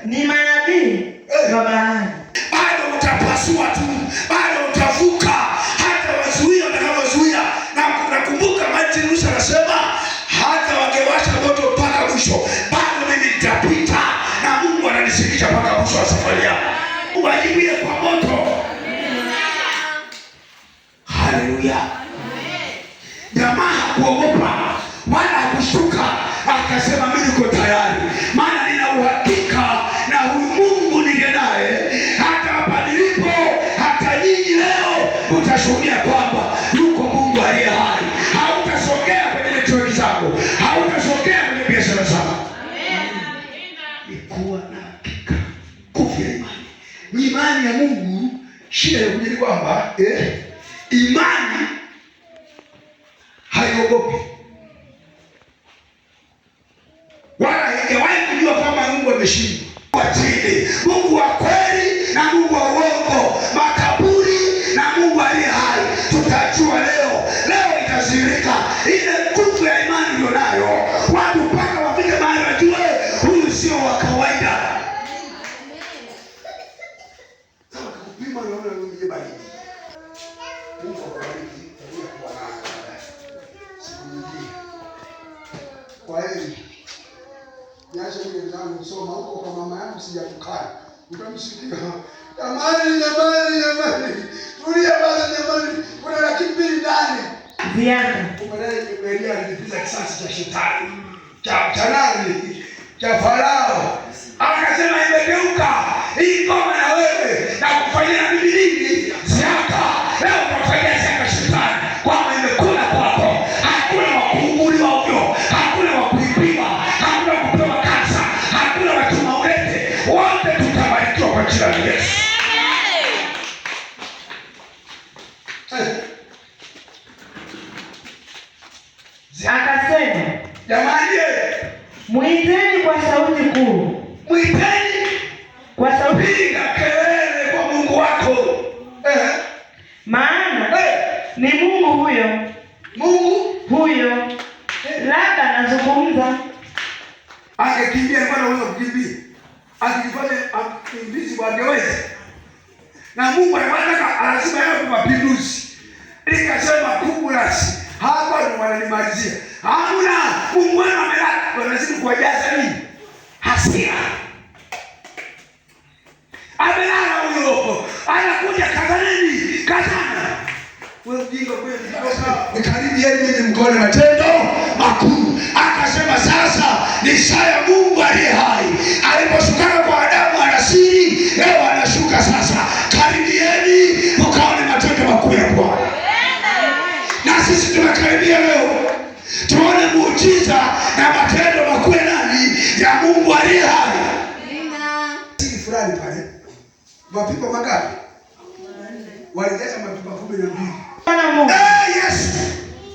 Ni manabii wa Baali. Bado utapasua tu, bado utavuka, hata wazuia watakavyozuia. Na nakumbuka Martin Luther anasema hata wangewasha moto mpaka mwisho, bado mimi nitapita, na Mungu ananishirikisha mpaka mwisho wa safari yangu. Mungu ajibuye kwa moto. Haleluya! Jamaa hakuogopa wala hakushtuka, akasema mimi niko tayari, maana nina uhakika na huyu Mungu niliye naye, hata hapa nilipo, hata nyinyi leo utashuhudia kwamba yuko Mungu aliye hai. Hautasogea kwenye network zako, hautasogea kwenye biashara zako. Ni kuwa na hakika, nguvu ya imani. Ni imani ya Mungu. Shida ya kuja ni kwamba imani haiogopi wala haijawahi kujua kwamba Mungu ameshindwa. Wa chini, Mungu wa kweli na Mungu wa uongo, makaburi na Mungu aliye hai, tutajua leo. Leo itazirika ile nguvu ya imani ulionayo, watu mpaka wafike mahali wajue huyu sio wa kawaida. Sasa kupima unaona wewe mwenyewe baridi. Mungu akubariki, tabia kuwa nayo siku nyingine. Kwa heri. Niache mimi nitaanza kusoma huko kwa mama yangu sijatukana. Utamsikia. Jamani, jamani, jamani. Tulia basi jamani. Kuna laki mbili ndani. Ziada. Kumbe naye Elia alilipiza kisasi cha shetani cha nani, cha Farao. Akasema imegeuka hii ngoma na wewe na kufanyia na mimi nini zaka. Leo unafanyia zaka shetani kwamba imekula kwako, hakuna wa kuunguliwa ovyo, hakuna wa kuibiwa, hakuna wa kupewa kansa, hakuna wa chuma ulete, wote tutabarikiwa kwa jina la Yesu. Akasema, Jamani, mwiteni kwa sauti kuu, mwiteni, kwa sauti, piga kelele kwa Mungu wako. Maana ni Mungu huyo Mungu huyo, labda anazungumza. Angekimbia, alikuwa anaweza kukimbia, akijifanya invisible angeweza. Na Mungu alikuwa anataka lazima yawe mapinduzi. Nikasema kumulasi hapa ndo wananimalizia. Hamna, Mungu wenu amelala, wanazidi kuwajaza nini? Hasira. Amelala huyo, anakuja kazaneni, kazana. Wewe mjinga kweli, Nikaribieni mimi mkaone matendo makuu. Akasema sasa ni saa ya Mungu aliye hai. Aliposhukana kwa Adamu alasiri, leo anashuka sasa. Karibieni mkaone matendo makuu ya Bwana. Na sisi tunakaribia leo tuone muujiza na matendo makuu ya nani? Ya Mungu aliye hai. Sisi fulani pale. Mapipa mangapi? Walijaza mapipa 12. Bwana Mungu Yesu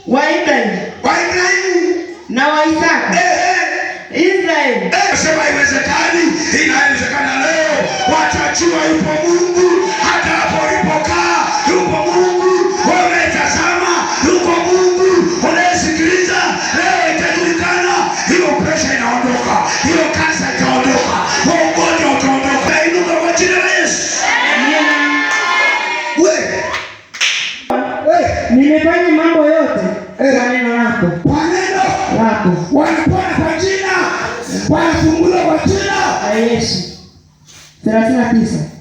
wa Ibrahimu wa Ibrahimu na wa Isaka, Israeli. Sema haiwezekani, inawezekana leo. Watajua yupo Mungu hata hapo ulipokaa, yupo Mungu. Wewe unayetazama, yuko Mungu. Unayesikiliza, leo itajulikana. Hiyo presha inaondoka, hiyo kansa itaondoka, huo ugonjwa utaondoka. Inuka kwa jina la Yesu. We. We. Nimefanya mambo yote kwa neno lako Kwa neno lako wanapona kwa jina, wanafunguliwa kwa jina la Yesu. 39.